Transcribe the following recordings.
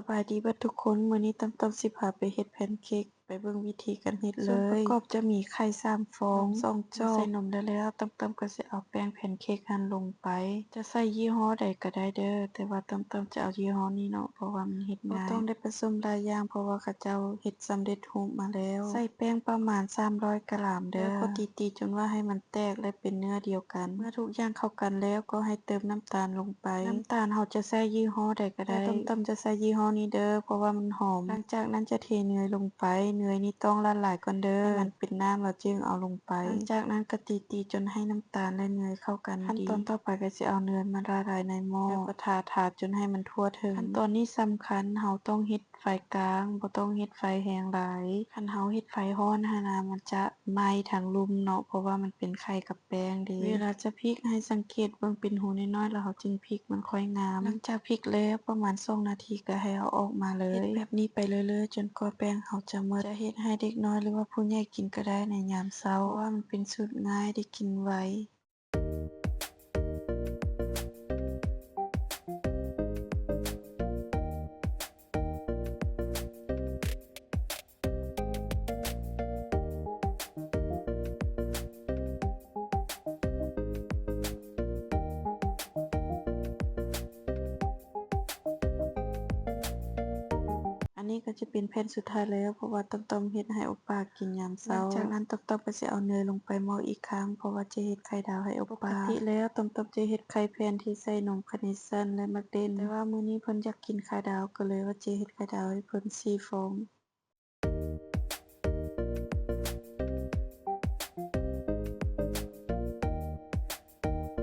ບາຍດີເບິດທຸກຄົນ, ມື້ນີ້ຕ້ອມໆຊິພາໄປເຮັດແພນເຄ້ກ, ໄປເບິ່ງວິທີການເຮັດເລີຍ. ສ່ວນປະກອບຈະມີໄຂ່ສາມຟອງ, ນມສອງຈອກ. ເມື່ອໃສ່ນົມໄດ້ແລ້ວ, ຕ້ອມໆກໍຊິເອົາແປ້ງແພນເຄ້ກຫັ້ນລົງໄປ. ຈະໃສ່ຍີ່ຫໍ້ໃດກໍໄດ້ເດີ້, ແຕ່ວ່າຕ້ອມໆຈະເອົາຍີ່ຫໍ້ນີ້ເນາະ, ເພາະວ່າມັນເຮັດງ່າຍ. ບໍ່ຕ້ອງໄດ້ປະສົມຫຼາຍຢ່າງ, ເພາະວ່າເຂົາເຈົ້າເຮັດສຳເລັດຮູບມາແລ້ວ. ໃສ່ແປ້ງປະມານສາມຮ້ອຍກຣາມເດີ້, ແລ້ວກໍຕີໆຈົນວ່າໃຫ້ມັນແຕກ ແລະ ເປັນເນື້ອດຽວກັນ. ເມື່ອທຸກຢ່າງເຂົ້າກັນແລ້ວກໍໃຫ້ເຕີມນ້ຳຕານລົງໄປ. ນ້ຳຕານເຮົາຈະໃສ່ຍີ່ຫໍ້ໃດກໍໄດ້, ແຕ່ຕ້ອມໆຈະໃສ່ຍີ່ຫໍ້ນີ້ເດີ້ ເພາະວ່າມັນຫອມ. ຫຼັງຈາກນັ້ນຈະເທເນີຍລົງໄປ, ເນີຍນີ້ຕ້ອງລະລາຍກ່ອນເດີ້, ໃຫ້ມັນເປັນນ້ຳແລ້ວຈຶ່ງເອົາລົງໄປ. ຫຼັງຈາກນັ້ນກໍຕີໆຈົນໃຫ້ນ້ຳຕານ ແລະ ເນີຍເຂົ້າກັນດີ. ຂັ້ນຕອນຕໍ່ໄປກໍຊິເອົາເນີຍມາລະລາຍໃນໝໍ້ ແລ້ວກໍທາໆຈົນໃຫ້ມັນທົ່ວເຖິງ. ຂັ້ນຕອນນີ້ສຳຄັນ, ເຮົາຕ້ອງເຮັດ ໄຟກາງ, ບໍ່ຕ້ອງເຮັດໄຟແຮງຫຼາຍ. ຄັນເຮົາເຮັດໄຟຮ້ອນຫັ້ນນະ, ມັນຈະໄໝ້ທັງລຸ່ມເນາະ, ເພາະວ່າມັນເປັນໄຂ່ກັບແປ້ງເດ້. ເວລາຈະພິກ, ໃຫ້ສັງເກດເບິ່ງເປັນຮູນ້ອຍໆ ແລ້ວເຮົາຈຶ່ງພິກ, ມັນຄ່ອຍງາມ. ຫຼັງຈາກພິກແລ້ວປະມານສອງນາທີ, ກໍໃຫ້ເອົາອອກມາເລີຍ. ເຮັດແບບນີ້ໄປເລື້ອຍໆ ຈົນກວ່າແປ້ງເຮົາຈະໝົດ. ຈະເຮັດໃຫ້ເດັກນ້ອຍ ຫຼືວ່າຜູ້ໃຫຍ່ກິນກໍໄດ້ໃນຍາມເຊົ້າ, ເພາະວ່າມັນເປັນສູດງ່າຍ, ໄດ້ກິນໄວ. ອັນນີ້ກໍຈະເປັນແຜ່ນສຸດທ້າຍແລ້ວ, ເພາະວ່າຕ້ອມໆເຮັດໃຫ້ໂອປ້າກິນຍາມເຊົ້າ. ຫຼັງຈາກນັ້ນຕ້ອມໆກໍຊິເອົາເນີຍລົງໄປໝໍ້ອີກຄັ້ງ, ເພາະວ່າຈະເຮັດໄຂ່ດາວໃຫ້ໂອປ້າ. ປົກກະຕິແລ້ວຕ້ອມໆຈະເຮັດໄຂ່ແຜ່ນທີ່ໃສ່ນົມຄາເນຊັນ ແລະ ໝາກເດັ່ນ, ແຕ່ວ່າມື້ນີ້ເພິ່ນຢາກກິນໄຂ່ດາວ, ກໍເລີຍວ່າຈະເຮັດໄຂ່ດາວໃຫ້ເພິ່ນສີ່ຟອງ.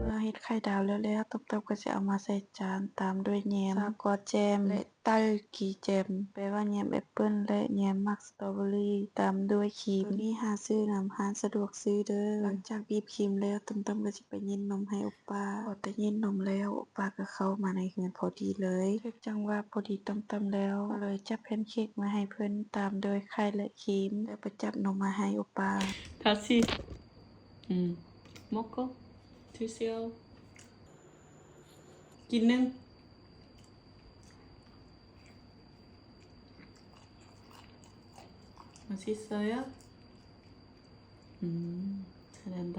ເມື່ອເຮັດໄຂ່ດາວແລ້ວໆ, ຕ້ອມໆກໍຈະເອົາມາໃສ່ຈານ, ຕາມດ້ວຍແຍມ, ສາກອດແຈ່ມ ແລະ ໄຕ້ກີແຈ່ມ, ແປວ່າແຍມແອັບເປິ້ນ ແລະ ແຍມໝາກສະຕໍເບີຣີ, ຕາມດ້ວຍຄຣີມ. ໂຕນີ້ຫາຊື້ນຳຮ້ານສະດວກຊື້ເດີ້. ຫຼັງຈາກບີບຄຣີມແລ້ວ, ຕ້ອມໆກໍຈະໄປເຢັນນົມໃຫ້ໂອປ້າ. ພໍແຕ່ເຢັນນົມແລ້ວ, ໂອປ້າກໍເຂົ້າມາໃນເຮືອນພໍດີເລີຍ. ຖືກຈັງຫວະພໍດີຕ້ອມໆແລ້ວ, ກໍເລີຍຈັດແພນເຄ້ກມາໃຫ້ເພິ່ນ, ຕາມດ້ວຍໄຂ່ ແລະ ຄຣີມ, ແລ້ວໄປຈັດນົມມາໃຫ້ໂອປ້າ. 다시. 음. 먹고 드세요. กินหนึ่ง. 맛있어요? 음, 잘한다.